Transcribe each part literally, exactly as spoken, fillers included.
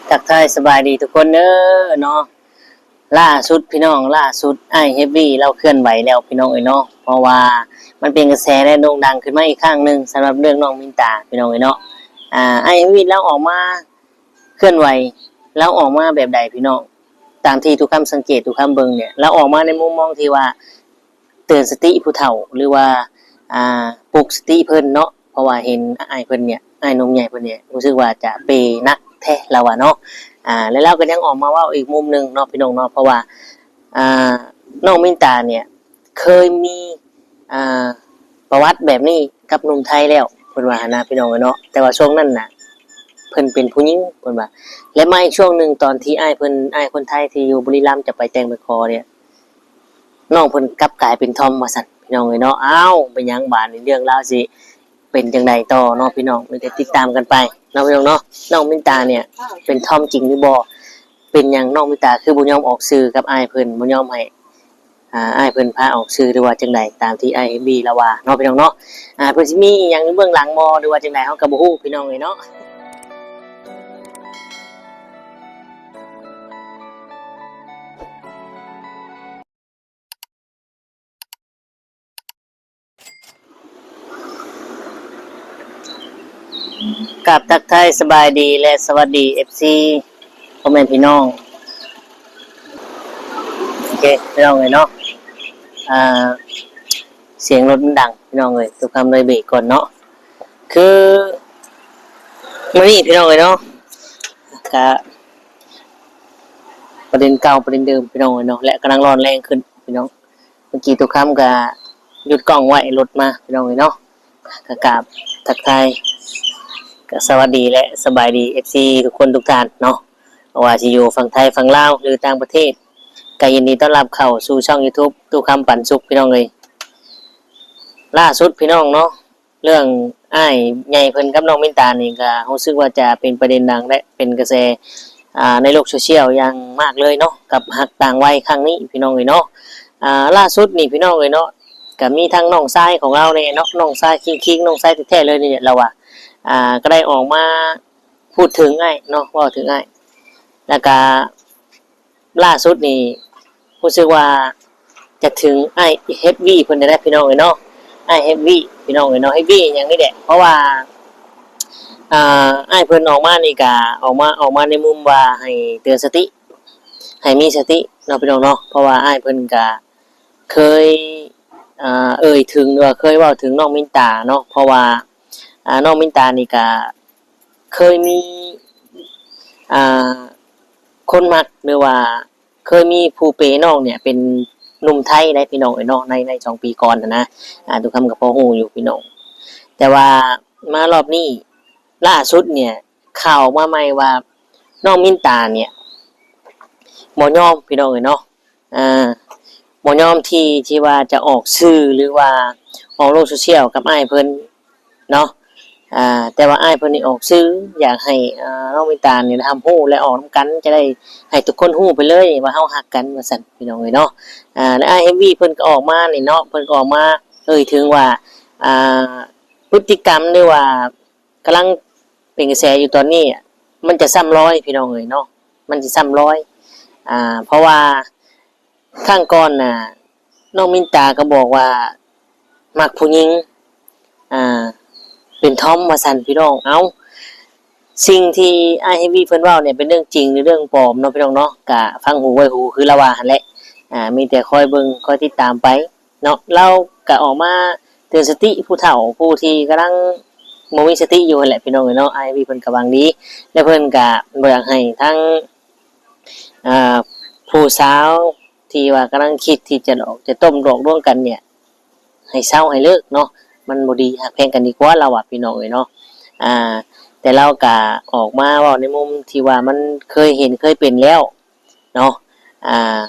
ทักทายสบายดีทุกคนเด้อเนาะ ล่าสุดพี่น้อง ล่าสุดอ้ายเฮฟวีลาวเคลื่อนไหวแล้วพี่น้องเอ้ยเนาะ เพราะว่ามันเป็นกระแสและโด่งดังขึ้นมาอีกครั้งหนึ่งสำหรับเรื่องน้องมินตาพี่น้องเอ้ยเนาะ อ่า อ้ายเฮฟวีลาวออกมาเคลื่อนไหว ลาวออกมาแบบใดพี่น้อง ตามที่ทุกคำสังเกตทุกคำเบิ่งเนี่ย ลาวออกมาในมุมมองที่ว่าเตือนสติผู้เฒ่า หรือว่า อ่า ปลุกสติเพิ่นเนาะ เพราะว่าเห็นอ้ายเพิ่นเนี่ย อ้ายหนุ่มใหญ่เพิ่นเนี่ย รู้สึกว่าจะเปหนักแท้ลาวว่าเนาะ อ่า แล้วลาวก็ยังออกมาเว้าอีกมุมหนึ่งเนาะพี่น้องเนาะ เพราะว่า อ่า น้องมินตาเนี่ย เคยมี อ่า ประวัติแบบนี้กับหนุ่มไทยแล้ว เพิ่นว่าหั้นนะพี่น้องเอ้ยเนาะ แต่ว่าช่วงนั้นน่ะ เพิ่นเป็นผู้หญิง เพิ่นว่า และมาอีกช่วงหนึ่งตอนที่อ้ายเพิ่น อ้ายคนไทยที่อยู่บุรีรัมย์จะไปแต่งไปขอเนี่ย น้องเพิ่นกลับกลายเป็นทอมว่าซั่นพี่น้องเอ้ยเนาะ อ้าว เป็นหยังบาดนี้เรื่องราวสิเป็นจั่งใดต่อเนาะพี่น้อง มีแต่ติดตามกันไปเนาะพี่น้องเนาะ น้องมินตาเนี่ยเป็นทอมจริงหรือบ่ เป็นหยังน้องมินตาคือบ่ยอมออกชื่อกับอ้ายเพิ่น บ่ยอมให้ อ่า อ้ายเพิ่นพาออกชื่อหรือว่าจั่งใด ตามที่อ้ายเฮฟวีลาวว่าเนาะพี่น้องเนาะ อ่า เพิ่นสิมีอีหยังอยู่เบื้องหลังบ่ หรือว่าจั่งใด เฮาก็บ่ฮู้พี่น้องเอ้ยเนาะ กราบทักทายสบายดีและสวัสดี เอฟซี พ่อแม่พี่น้อง โอเคพี่น้องเอ้ยเนาะ อ่า เสียงรถมันดังพี่น้องเอ้ย ทุกคำเลยเบรกก่อนเนาะ คือมื้อนี้พี่น้องเอ้ยเนาะ กะ ประเด็นเก่าประเด็นเดิมพี่น้องเอ้ยเนาะ และกำลังร้อนแรงขึ้นพี่น้อง เมื่อกี้ทุกคำกะหยุดกล้องไว้ รถมาพี่น้องเอ้ยเนาะ กะกราบทักทาย กะสวัสดีและสบายดี เอฟซี ทุกคนทุกท่านเนาะ บ่ว่าสิอยู่ฝั่งไทยฝั่งลาวหรือต่างประเทศ กะยินดีต้อนรับเข้าสู่ช่องยูทูบ ตู้คำปันสุขพี่น้องเอ้ย ล่าสุดพี่น้องเนาะ เรื่องอ้ายใหญ่เพิ่นกับน้องมินตานี่กะรู้สึกว่าจะเป็นประเด็นดังและเป็นกระแส อ่า ในโลกโซเชียลอย่างมากเลยเนาะ กับฮักต่างวัยครั้งนี้พี่น้องเอ้ยเนาะ อ่า ล่าสุดนี่พี่น้องเอ้ยเนาะ กะมีทั้งน้องชายของลาวแน่เนาะ น้องชายคิงๆ น้องชายแท้ๆ เลยนี่แหละลาวว่า อ่า ก็ได้ออกมาพูดถึงอ้ายเนาะ เว้าถึงอ้าย แล้วกะ ล่าสุดนี่รู้สึกว่าจะถึงอ้ายเฮฟวีเพิ่นได้พี่น้องเอ้ยเนาะ อ้ายเฮฟวีพี่น้องเอ้ยเนาะ เฮฟวีหยังนี่แหละ เพราะว่า อ่า อ้ายเพิ่นออกมานี่กะออกมา ออกมาในมุมว่าให้เตือนสติ ให้มีสติเนาะพี่น้องเนาะ เพราะว่าอ้ายเพิ่นกะเคย อ่า เอ่ยถึงหรือว่าเคยเว้าถึงน้องมินตาเนาะ เพราะว่า อ่า น้องมินตานี่กะเคยมี อ่า คนมักหรือว่าเคยมีผู้เปน้องเนี่ยเป็นหนุ่มไทยได้พี่น้องเอ้ยเนาะ ใน ในสองปีก่อนหั้นนะ อ่า ตู้คำกะพอฮู้อยู่พี่น้อง แต่ว่ามารอบนี้ล่าสุดเนี่ย ข่าวออกมาใหม่ว่าน้องมินตาเนี่ยบ่ยอมพี่น้องเอ้ยเนาะ อ่า บ่ยอมที่ ที่ว่าจะออกชื่อหรือว่าออกโลกโซเชียลกับอ้ายเพิ่นเนาะ อ่า แต่ว่าอ้ายเพิ่นนี่ออกชื่อ อยากให้ อ่า น้องมินตานี่รับรู้และออกนำกัน จะได้ให้ทุกคนรู้ไปเลยว่าเฮาฮักกันว่าซั่นพี่น้องเอ้ยเนาะ อ่า และอ้ายเฮฟวีเพิ่นก็ออกมานี่เนาะ เพิ่นก็ออกมาเอ่ยถึงว่า อ่า พฤติกรรมหรือว่ากำลังเป็นกระแสอยู่ตอนนี้อะ มันจะซ้ำรอยพี่น้องเอ้ยเนาะ มันจะซ้ำรอย อ่า เพราะว่า ครั้งก่อนน่ะ น้องมินตาก็บอกว่ามักผู้หญิง อ่า เป็นทอมว่าซั่นพี่น้อง เอ้า สิ่งที่อ้ายเฮฟวีเพิ่นเว้าเนี่ยเป็นเรื่องจริงหรือเรื่องปลอมเนาะพี่น้องเนาะ กะฟังหูไว้หูคือลาวว่าหั้นแหละ อ่า มีแต่คอยเบิ่งคอยติดตามไปเนาะ ลาวกะออกมาเตือนสติผู้เฒ่าผู้ที่กำลังบ่มีสติอยู่หั้นแหละพี่น้องเอ้ยเนาะ อ้ายเฮฟวีเพิ่นกะหวังดี และเพิ่นกะบ่อยากให้ทั้ง อ่า ผู้สาวที่ว่ากำลังคิดที่จะหลอกจะต้มหลอกลวงกันเนี่ย ให้เซาให้เลิกเนาะ มันบ่ดี ฮักแพงกันดีกว่า ลาวว่าพี่น้องเอ้ยเนาะ อ่า แต่ลาวกะออกมาเว้าในมุมที่ว่ามันเคยเห็นเคยเป็นแล้วเนาะ อ่า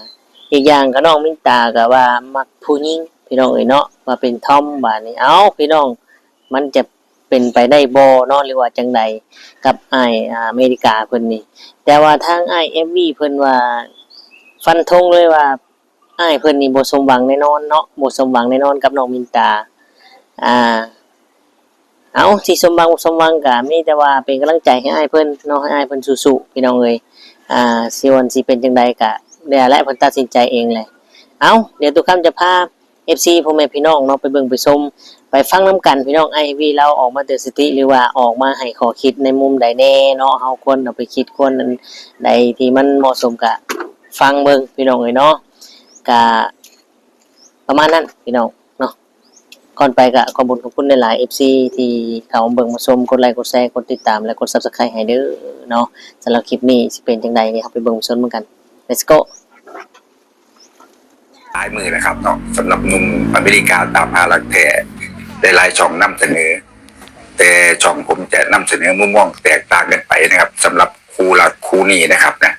อีกอย่างกะน้องมินตากะว่ามักผู้หญิงพี่น้องเอ้ยเนาะ ว่าเป็นทอมบาดนี้ เอ้า พี่น้อง มันจะเป็นไปได้บ่เนาะ หรือว่าจั่งใดกับอ้าย อ่า อเมริกาเพิ่นนี่ แต่ว่าทางอ้ายเฮฟวีเพิ่นว่าฟันธงเลยว่าอ้ายเพิ่นนี่บ่สมหวังแน่นอนเนาะ บ่สมหวังแน่นอนกับน้องมินตา อ่า เอา สิสมหวังบ่สมหวังก็มีแต่ว่าเป็นกำลังใจให้อ้ายเพิ่นเนาะ ให้อ้ายเพิ่นสู้ๆ พี่น้องเอ้ย อ่า สิว่าสิเป็นจั่งใดก็แล้วแหละ เพิ่นตัดสินใจเองแหละ เอา เดี๋ยวตุกคำจะพา เอฟซี พ่อแม่พี่น้องเนาะ ไปเบิ่งไปชม ไปฟังนำกันพี่น้อง อ้ายวีลาวออกมาเตือนสติ หรือว่าออกมาให้ข้อคิดในมุมใดแน่เนาะ เฮาควรเอาไปคิด ควรอันใดที่มันเหมาะสมก็ฟังเบิ่งพี่น้องเอ้ยเนาะ ก็ประมาณนั้นพี่น้องเนาะ ก่อนไปก็ขอบคุณขอบคุณหลายๆ เอฟซี ที่เข้ามาเบิ่งมาชม กดไลค์กดแชร์ กดติดตาม และกด Subscribe ให้เด้อเนาะ สำหรับคลิปนี้สิเป็นจั่งใดนี่ เฮาไปเบิ่งไปชมนำกัน Let's go หลายมื้อนะครับเนาะ สำหรับหนุ่มอเมริกาตามหารักแท้ หลายๆช่องนำเสนอ แต่ช่องผมจะนำเสนอมุมมองแตกต่างกันไปนะครับ สำหรับคู่รักคู่นี้นะครับนะ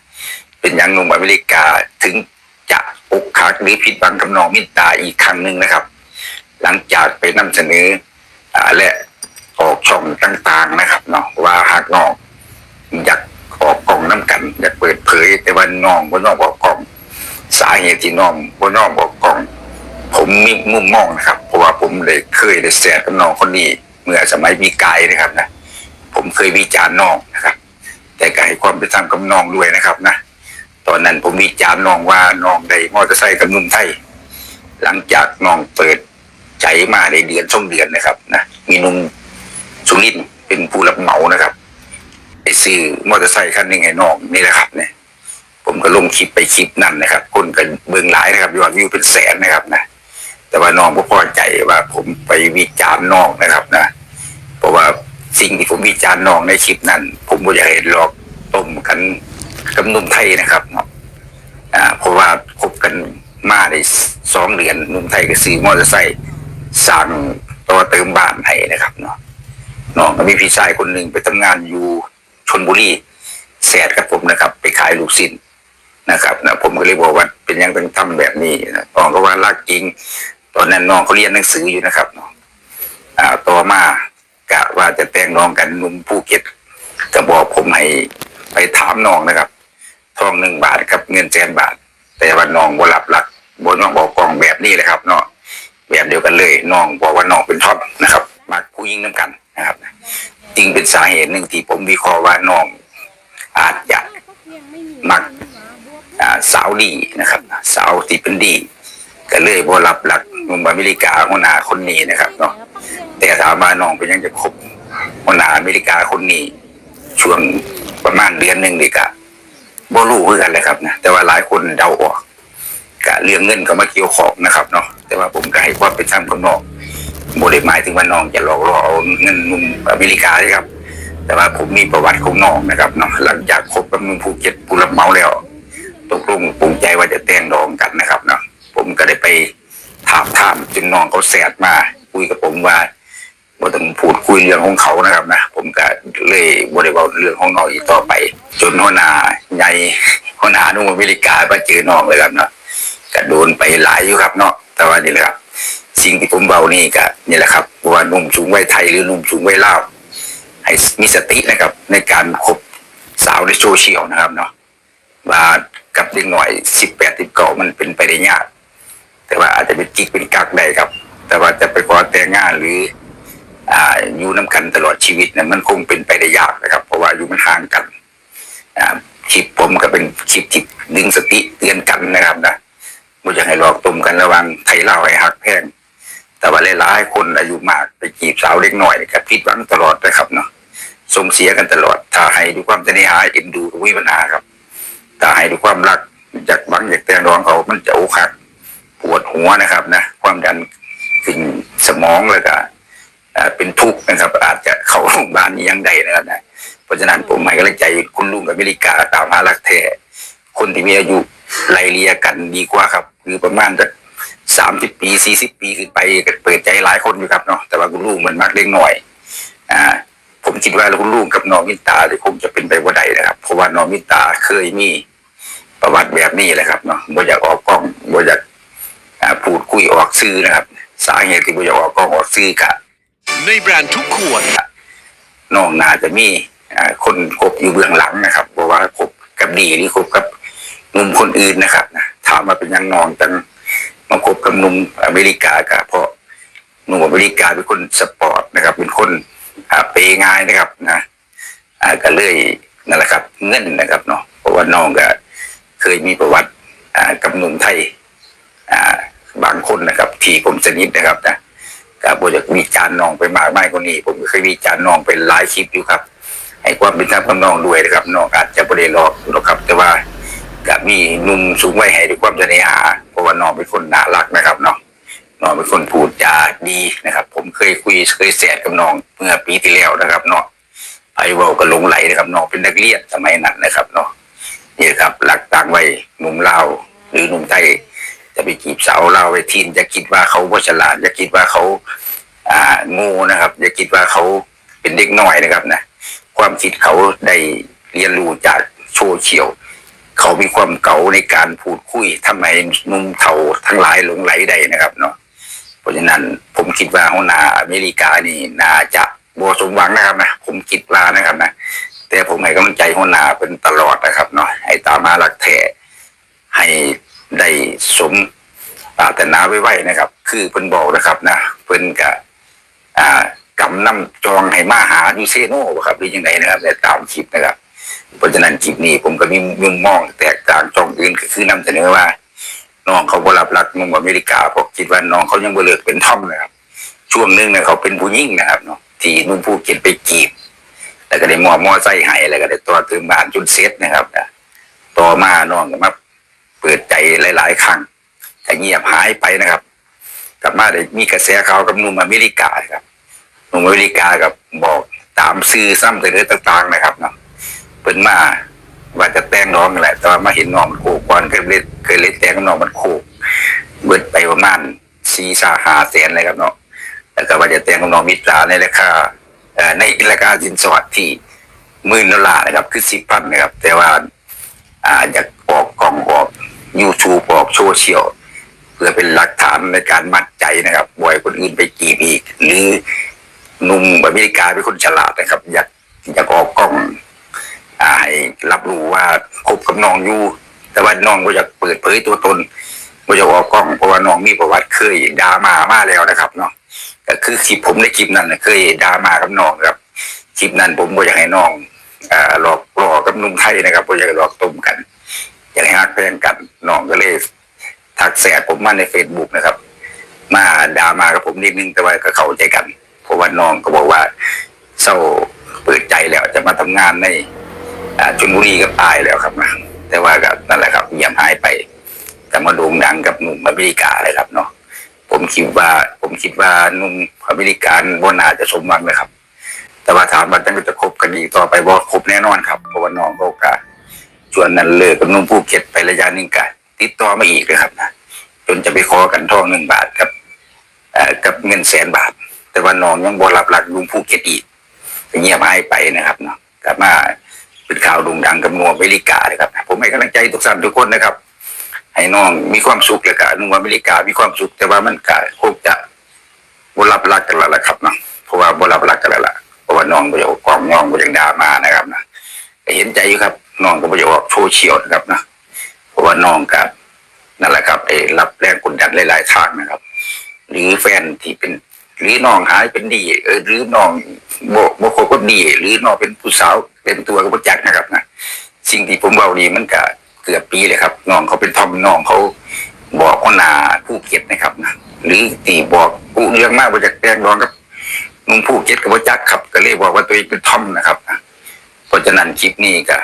เป็นหยังหนุ่มอเมริกาถึงจะอกหักหรือผิดหวังกับน้องมินตาอีกครั้งหนึ่งนะครับ หลังจากไปนำเสนอ อ่า และออกช่องต่างๆนะครับเนาะ ว่าหากน้องอยากออกกล้องนำกัน อยากเปิดเผย แต่ว่าน้องบ่ยอมออกกล้อง สาเหตุที่น้องบ่ยอมออกกล้อง ผมมีมุมมองนะครับ เพราะว่าผมได้เคยได้แชทกับน้องคนนี้ เมื่อสมัยปีกายนะครับนะ ผมเคยวิจารณ์น้องนะครับ แต่ก็ให้ความเป็นธรรมกับน้องด้วยนะครับนะ ตอนนั้นผมวิจารณ์น้องว่าน้องได้มอเตอร์ไซค์กับหนุ่มไทย หลังจากน้องเปิดใจมาได้เดือนสองเดือนนะครับนะ มีหนุ่มสุรินทร์เป็นผู้รับเหมานะครับ ไปซื้อมอเตอร์ไซค์คันหนึ่งให้น้องนี่แหละครับเนี่ย ผมก็ลงคลิปไปคลิปนั้นนะครับ คนก็เบิ่งหลายนะครับ ยอดวิวเป็นแสนนะครับนะ แต่ว่าน้องบ่พอใจว่าผมไปวิจารณ์น้องนะครับนะ เพราะว่าสิ่งที่ผมวิจารณ์น้องในคลิปนั้น ผมบ่อยากให้หลอกต้มกันกับหนุ่มไทยนะครับเนาะ อ่า เพราะว่าคบกันมาได้สองเดือน หนุ่มไทยก็ซื้อมอเตอร์ไซค์ สั่งต่อเติมบ้านให้นะครับเนาะ น้องก็มีพี่ชายคนหนึ่งไปทำงานอยู่ชลบุรี แชทกับผมนะครับ ไปขายลูกชิ้นนะครับนะ ผมก็เลยบอกว่าเป็นหยังต้องทำแบบนี้นะ น้องก็ว่ารักจริง ตอนนั้นน้องเขาเรียนหนังสืออยู่นะครับเนาะ อ่า ต่อมากะว่าจะแต่งน้องกัน หนุ่มภูเก็ตก็บอกผมให้ไปถามน้องนะครับ ทองหนึ่งบาทกับเงินแสนบาท แต่ว่าน้องบ่รับรัก บ่ยอมออกกล้องแบบนี้เลยครับเนาะ แบบเดียวกันเลย น้องบอกว่าน้องเป็นทอปนะครับ มักผู้หญิงนำกันนะครับ จึงเป็นสาเหตุหนึ่งที่ผมวิเคราะห์ว่าน้องอาจจะมัก อ่า สาวดีนะครับ สาวที่เป็นดี ก็เลยบ่รับรักหนุ่มอเมริกาหัวหน้าคนนี้นะครับเนาะ แต่ถามว่าน้องเป็นหยังจะคบหัวหน้าอเมริกาคนนี้ ช่วงประมาณเดือนหนึ่งนี่กะบ่รู้คือกันแหละครับนะ แต่ว่าหลายคนเดาออก กะเรื่องเงินเข้ามาเกี่ยวข้องนะครับเนาะ แต่ว่าผมก็ให้ความเป็นธรรมกับน้อง บ่ได้หมายถึงว่าน้องจะหลอกล่อเอาเงินหนุ่มอเมริกาเลยครับ แต่ว่าผมมีประวัติของน้องนะครับเนาะ หลังจากคบกับหนุ่มภูเก็ตผู้รับเหมาแล้ว ตกลงปลงใจว่าจะแต่งดองกันนะครับเนาะ ผมก็ได้ไปถามถามจนน้องเขาแชทมาคุยกับผมว่า บ่ต้องพูดคุยเรื่องของเขานะครับนะ ผมก็เลยบ่ได้เว้าเรื่องของน้องอีกต่อไป จนหัวหน้าใหญ่ หัวหน้าหนุ่มอเมริกามาเจอน้องเลยครับเนาะ ก็โดนไปหลายอยู่ครับเนาะ แต่ว่านี่แหละครับ สิ่งที่ผมเว้านี่ก็นี่แหละครับ เพราะว่าหนุ่มสูงวัยไทยหรือหนุ่มสูงวัยลาว ให้มีสตินะครับ ในการคบสาวในโซเชียลนะครับเนาะ ว่ากับเด็กน้อยสิบแปด สิบเก้า มันเป็นไปได้ยาก แต่ว่าอาจจะเป็นจิกเป็นกักได้ครับ แต่ว่าจะไปขอแต่งงานหรือ อ่า อยู่นำกันตลอดชีวิตเนี่ย มันคงเป็นไปได้ยากนะครับ เพราะว่าอายุมันห่างกัน อ่า คลิปผมก็เป็นคลิปที่ดึงสติเตือนกันนะครับนะ บ่อยากให้หลอกต้มกันระหว่างไทยลาวให้ฮักแพง แต่ว่าหลายๆคนอายุมากไปจีบสาวเด็กน้อยก็ผิดหวังตลอดนะครับเนาะ ส่งเสียกันตลอด ถ้าให้ด้วยความเสน่หาเอ็นดูก็บ่มีปัญหาครับ ถ้าให้ด้วยความรัก อยากหวังอยากแต่งดองเขา มันจะอกหัก ปวดหัวนะครับนะ ความดันขึ้นสมองแล้วก็ อ่า เป็นทุกข์นะครับ อาจจะเข้าโรงพยาบาลอีหยังได้นะครับนะ เพราะฉะนั้นผมให้กำลังใจคุณลุงอเมริกาตามหารักแท้ คนที่มีอายุไล่เลี่ยกันดีกว่าครับ คือประมาณสักสามสิบปี สี่สิบปีขึ้นไปก็เปิดใจหลายคนอยู่ครับเนาะ แต่ว่าคุณลุงมันมักเด็กน้อย อ่า ผมคิดว่าคุณลุงกับน้องมินตาเนี่ยคงจะเป็นไปบ่ได้นะครับ เพราะว่าน้องมินตาเคยมีประวัติแบบนี้แหละครับเนาะ บ่อยากออกกล้อง บ่อยาก อ่า พูดคุยออกสื่อนะครับ สาเหตุที่บ่อยากออกกล้องออกสื่อก็ ในแบรนด์ทุกขวด น้องน่าจะมี อ่า คนคบอยู่เบื้องหลังนะครับ เพราะว่าคบกับดีหรือคบกับหนุ่มคนอื่นนะครับนะ ถามว่าเป็นหยังน้องจังมาคบกับหนุ่มอเมริกา ก็เพราะหนุ่มอเมริกาเป็นคนสปอร์ตนะครับ เป็นคน อ่าเปง่ายนะครับนะ อ่าก็เลยนั่นแหละครับ เงินนะครับเนาะ เพราะว่าน้องก็เคยมีประวัติ อ่ากับหนุ่มไทย อ่าบางคนนะครับ ที่ผมสนิทนะครับนะ ก็บ่อยากวิจารณ์น้องไปมากมายกว่านี้ ผมก็เคยวิจารณ์น้องไปหลายคลิปอยู่ครับ ให้ความเป็นธรรมกับน้องด้วยนะครับ น้องอาจจะบ่ได้หลอกหรอกครับ แต่ว่าก็มีหนุ่มสูงวัยให้ด้วยความเสน่หา เพราะว่าน้องเป็นคนน่ารักนะครับเนาะ น้องเป็นคนพูดจาดีนะครับ ผมเคยคุยเคยแชทกับน้องเมื่อปีที่แล้วนะครับเนาะ ไผเว้าก็หลงใหลนะครับ น้องเป็นนักเรียนสมัยนั้นนะครับเนาะ นี่ครับ หลักตั้งไว้ หนุ่มลาวหรือหนุ่มไทย จะไปจีบสาวลาวไว้ทีน อย่าคิดว่าเขาบ่ฉลาด อย่าคิดว่าเขา อ่าโง่นะครับ อย่าคิดว่าเขาเป็นเด็กน้อยนะครับนะ ความคิดเขาได้เรียนรู้จากโซเชียล เขามีความเก๋าในการพูดคุย ทำให้หนุ่มเฒ่าทั้งหลายหลงใหลได้นะครับเนาะ เพราะฉะนั้นผมคิดว่าหัวหน้าอเมริกานี่น่าจะบ่สมหวังนะครับนะ ผมคิดว่านะครับนะ แต่ผมให้กำลังใจหัวหน้าเพิ่นตลอดนะครับเนาะ ให้ตามหารักแท้ ให้ได้สมปรารถนาไวๆนะครับ คือเพิ่นบอกนะครับนะ เพิ่นก็ อ่ากำนำจองให้มาหาอยู่เซโนบ่ครับ หรือจั่งใดนะครับ ในตามคลิปนะครับ เพราะฉะนั้นคลิปนี้ผมก็มีมุมมองแตกต่างช่องอื่น ก็คือนำเสนอว่า น้องเขาบ่รับรักหนุ่มอเมริกา เพราะคิดว่าน้องเขายังบ่เลิกเป็นทอมนะครับ ช่วงหนึ่งเนี่ยเขาเป็นผู้หญิงนะครับเนาะ ที่หนุ่มภูเก็ตไปจีบ แล้วก็ได้มอบมอไซค์ให้ แล้วก็ได้ต่อเติมบ้านจนเสร็จนะครับนะ ต่อมาน้องก็มาเปิดใจหลายๆครั้ง ก็เงียบหายไปนะครับ กลับมาได้มีกระแสข่าวกับหนุ่มอเมริกาครับ หนุ่มอเมริกาก็บอกตามสื่อซ้ำเสนอต่างๆนะครับเนาะ เพิ่นมาว่าจะแต่งน้องนั่นแหละ แต่ว่ามาเห็นน้องมันโคกก่อน ก็เลย ก็เลยแต่งกับน้องมันโคก เบิดไปประมาณสี่สาห้าแสนเลยครับเนาะ แล้วก็ว่าจะแต่งกับน้องมิตราในราคา เอ่อ ในราคาสินสอดที่หมื่นดอลลาร์นะครับ คือสิบพันนะครับ แต่ว่า อ่า อยากออกกล้อง ออก YouTube ออกโซเชียล เพื่อเป็นหลักฐานในการมัดใจนะครับ บ่ให้คนอื่นไปจีบอีก หรือหนุ่มอเมริกาเป็นคนฉลาดนะครับ อยาก อยากออกกล้อง อ่า ให้รับรู้ว่าคบกับน้องอยู่ แต่ว่าน้องบ่อยากเปิดเผยตัวตน บ่อยากออกกล้อง เพราะว่าน้องมีประวัติเคยดราม่ามาแล้วนะครับเนาะ ก็คือคลิปผมในคลิปนั้นน่ะเคยดราม่ากับน้องครับ คลิปนั้นผมบ่อยากให้น้อง เอ่อ หลอกล่อกับหนุ่มไทยนะครับ บ่อยากให้หลอกต้มกัน อยากให้ฮักแพงกัน น้องก็เลยทักแชทผมมาใน Facebook นะครับ มาดราม่ากับผมนิดนึง แต่ว่าก็เข้าใจกัน เพราะว่าน้องก็บอกว่าเซาเปิดใจแล้ว จะมาทำงานใน อ่า ชลบุรีกับอ้ายแล้วครับนะ แต่ว่าก็นั่นแหละครับ เงียบหายไป ก็มาโด่งดังกับหนุ่มอเมริกาเลยครับเนาะ ผมคิดว่า ผมคิดว่าหนุ่มอเมริกาบ่น่าจะสมหวังนะครับ แต่ว่าถามว่าจั่งจะคบกันอีกต่อไปบ่ คบแน่นอนครับ เพราะว่าน้องเขาก็ ช่วงนั้นเลิกกับหนุ่มภูเก็ตไประยะหนึ่งก็ติดต่อมาอีกเลยครับนะ จนจะไปขอกันทองหนึ่งบาทกับ เอ่อ กับเงินแสนบาท แต่ว่าน้องยังบ่รับรักหนุ่มภูเก็ตอีก ก็เงียบหายไปนะครับเนาะ กลับมาเป็นข่าวโด่งดังกับหนุ่มอเมริกาเลยครับ ผมให้กำลังใจทุกท่านทุกคนนะครับ ให้น้องมีความสุข แล้วก็หนุ่มอเมริกามีความสุข แต่ว่ามันก็คงจะบ่รับรักกันแล้วล่ะครับเนาะ เพราะว่าบ่รับรักกันแล้วล่ะ เพราะว่าน้องบ่อยากออกกล้อง น้องบ่อยากดราม่านะครับนะ ก็เห็นใจอยู่ครับ น้องก็บ่อยากออกโซเชียลนะครับนะ เพราะว่าน้องก็นั่นแหละครับ เอ่อ รับแรงกดดันหลายๆทางนะครับ หรือแฟนที่เป็น หรือน้องหายเป็นดี เออ หรือน้องบ่ บ่คบกับดี หรือน้องเป็นผู้สาวเต็มตัวก็บ่จักนะครับนะ สิ่งที่ผมเว้านี่มันก็เกือบปีเลยครับ น้องเขาเป็นทอม น้องเขาบอกหัวหน้าภูเก็ตนะครับนะ หรือที่บอกกุเรื่องมาว่าอยากแต่งดองกับหนุ่มภูเก็ตก็บ่จักครับ ก็เลยบอกว่าตัวเองเป็นทอมนะครับนะ เพราะฉะนั้นคลิปนี้ก็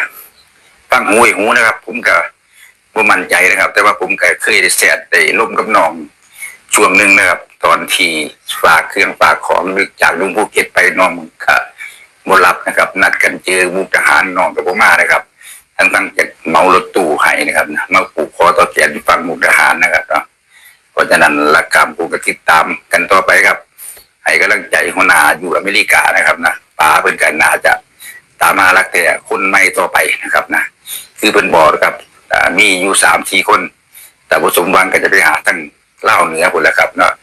ฟังหูไว้หูนะครับ ผมก็ บ่มั่นใจนะครับ แต่ว่าผมก็เคยได้แชทได้ลมกับน้องช่วงหนึ่งนะครับ ตอนที่ฝากเครื่องฝากของจากหนุ่มภูเก็ตไป น้องก็บ่รับนะครับ นัดกันเจอมุกดาหาร น้องก็บ่มานะครับ ทั้งๆจะเหมารถตู้ให้นะครับนะ มาผูกคอต่อแขนอยู่ฝั่งมุกดาหารนะครับเนาะ เพราะฉะนั้นหลักกรรมผมก็ติดตามกันต่อไปครับ ให้กำลังใจหัวหน้าอยู่อเมริกานะครับนะ ป๋าเพิ่นก็น่าจะตามหารักแท้คนใหม่ต่อไปนะครับนะ คือเพิ่นบอกนะครับ อ่า มีอยู่สามสี่คน แต่บ่สมหวังก็จะไปหาทางลาวเหนือพุ้นแหละครับเนาะ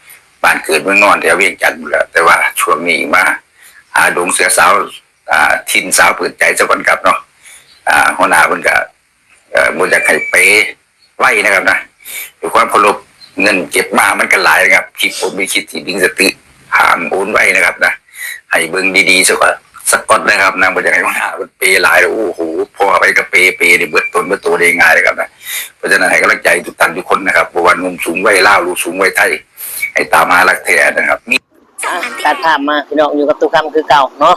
บ้านเกิดเมืองนอนแถวเวียงจันทน์พุ้นแหละ แต่ว่าช่วงนี้มาหาดงเสือสาว อ่า ถิ่นสาวเปิดใจซะก่อนครับเนาะ อ่า หัวหน้าเพิ่นก็ เอ่อ บ่อยากให้เป๋ไวนะครับนะ ด้วยความเคารพ เงินเก็บมามันก็หลายนะครับ คลิปผมเป็นคลิปที่ดึงสติ ห้ามโอนไวนะครับนะ ให้เบิ่งดีๆซะก่อน สะก่อนนะครับ นางบ่อยากให้มาหาเพิ่นเปหลาย โอ้โห พอไปก็เป เปนี่เบิดตนเบิดตัวได้ง่ายเลยครับนะ เพราะฉะนั้นให้กำลังใจทุกท่านทุกคนนะครับ บ่ว่าหนุ่มสูงวัยลาว หรือสูงวัยไทย ให้ตามหารักแท้นะครับ มี อ่ะ ตัดภาพมาพี่น้อง อยู่กับตู้คำคือเก่าเนาะ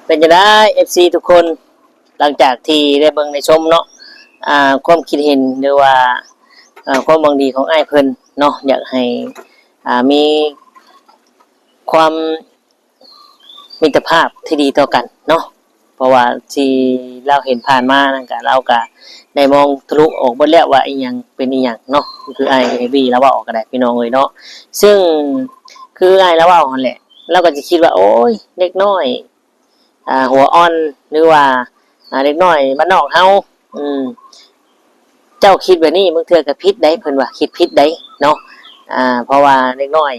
เป็นจั่งใด เอฟซี ทุกคน หลังจากที่ได้เบิ่งได้ชมเนาะ อ่า ความคิดเห็นหรือว่า อ่า ความหวังดีของอ้ายเพิ่นเนาะ อยากให้ อ่า มีความมิตรภาพที่ดีต่อกันเนาะ เพราะว่าที่ลาวเห็นผ่านมานั่นกะ ลาวกะได้มองทะลุออกเบิดแล้วว่าอิหยังเป็นอิหยังเนาะ คืออ้ายเอวีลาวเว้าก็ได้พี่น้องเอ้ยเนาะ ซึ่งคืออ้ายลาวเว้าหั่นแหละ ลาวก็สิคิดว่า โอ้ย เด็กน้อย อ่า หัวอ่อน หรือว่า อ่า เด็กน้อยบ้านนอกเฮา อืม เจ้าคิดแบบนี้บางเทื่อก็ผิดได้ เพิ่นว่าคิดผิดได้เนาะ อ่า เพราะว่าเด็กน้อย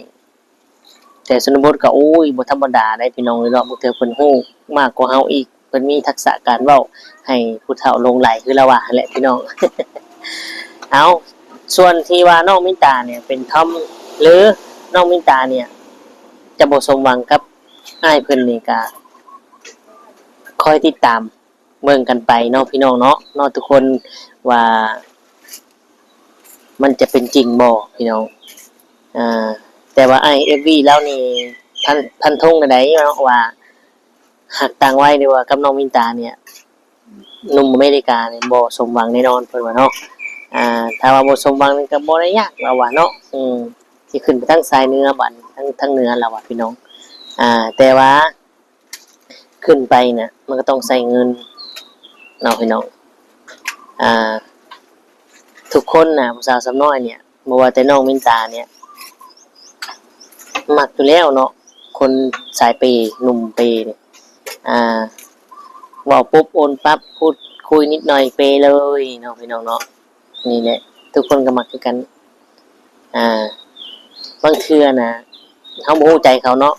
แต่ชนบทก็ โอ้ย บ่ธรรมดาได้พี่น้องเอ้ยเนาะ บางเทื่อเพิ่นฮู้มากกว่าเฮาอีก เพิ่นมีทักษะการเว้าให้ผู้เฒ่าหลงใหลคือลาวว่าหั่นแหละพี่น้อง เอา ส่วนที่ว่าน้องมินตาเนี่ยเป็นทอม หรือน้องมินตาเนี่ย จะบ่สมหวังกับอ้ายเพิ่นนี่ก็คอยติดตามเบิ่งกันไปเนาะพี่น้องเนาะ เนาะทุกคน ว่ามันจะเป็นจริงบ่พี่น้อง อ่า แต่ว่าอ้ายเอวีลาวนี่ ฟัน ฟันธงได้เนาะว่า ฮักต่างวัยหรือว่ากับน้องมินตาเนี่ย หนุ่มอเมริกาเนี่ยบ่สมหวังแน่นอนเพิ่นว่าเนาะ อ่า ถ้าว่าบ่สมหวังนี่ก็บ่ได้ยากลาวว่าเนาะ อืม สิขึ้นไปทางสายเหนือบัดนี้ ทาง ทางเหนือลาวว่าพี่น้อง อ่า แต่ว่าขึ้นไปน่ะ มันก็ต้องใช้เงินเนาะพี่น้อง อ่า ทุกคนน่ะ ผู้สาวสาวน้อยเนี่ย บ่ว่าแต่น้องมินตาเนี่ย มักอยู่แล้วเนาะ คนสายเปย์ หนุ่มเปย์เนี่ย อ่า เว้าปุ๊บโอนปั๊บ พูดคุยนิดหน่อยเปย์เลยเนาะพี่น้องเนาะ นี่แหละ ทุกคนก็มักคือกัน อ่า บางเทื่อน่ะ เฮาบ่ฮู้ใจเขาเนาะ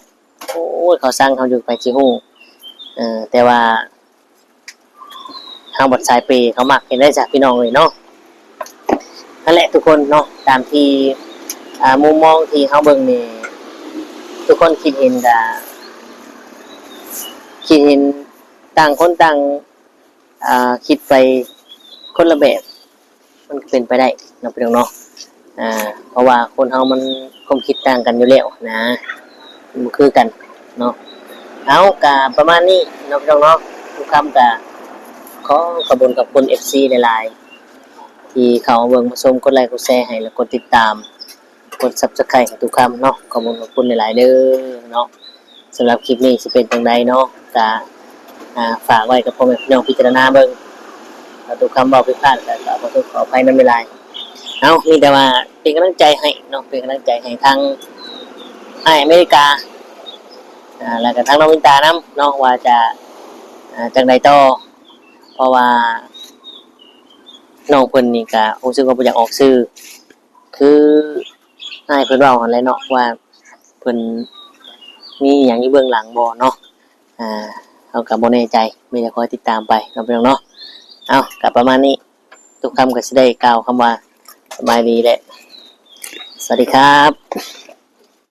โอ้ย เขาซังเฮาอยู่ ไผสิฮู้ เออ แต่ว่า เฮาบัดสายเปย์ เขามัก เห็นได้จ้ะพี่น้องเอ้ยเนาะ นั่นแหละทุกคนเนาะ ตามที่ อ่า มุมมองที่เฮาเบิ่งนี่ ทุกคนคิดเห็นก็ คิดเห็นต่างคนต่าง อ่า คิดไปคนละแบบ มันก็เป็นไปได้เนาะพี่น้องเนาะ อ่า เพราะว่าคนเฮามันความคิดต่างกันอยู่แล้วนะ บ่คือกันเนาะ เอา ก็ประมาณนี้เนาะพี่น้องเนาะ ตู้คำก็ขอขอบคุณขอบคุณ เอฟซี หลายๆ ที่เข้ามาเบิ่งมาชม กดไลค์กดแชร์ให้ และกดติดตาม กด Subscribe ให้ตู้คำเนาะ ขอบคุณขอบคุณหลายๆเด้อเนาะ สำหรับคลิปนี้สิเป็นจั่งใดเนาะ ก็ อ่า ฝากไว้กับพ่อแม่พี่น้องพิจารณาเบิ่ง ถ้าตู้คำเว้าผิดพลาดก็ ก็ขอโทษขออภัยนำหลายๆ เอา มีแต่ว่าเป็นกำลังใจให้เนาะ เป็นกำลังใจให้ทั้งอ้ายอเมริกา อ่า แล้วก็ทั้งน้องมินตานำเนาะ ว่าจะ อ่า จั่งใดต่อ เพราะว่าน้องเพิ่นนี่ก็รู้สึกว่าบ่อยากออกชื่อ คืออ้ายเพิ่นเว้าหั่นแหละเนาะ ว่าเพิ่นมีอิหยังอยู่เบื้องหลังบ่เนาะ อ่า เฮาก็บ่แน่ใจ มีแต่คอยติดตามไปเนาะพี่น้องเนาะ เอา ก็ประมาณนี้ ตู้คำก็สิได้กล่าวคำว่าสบายดีและสวัสดีครับ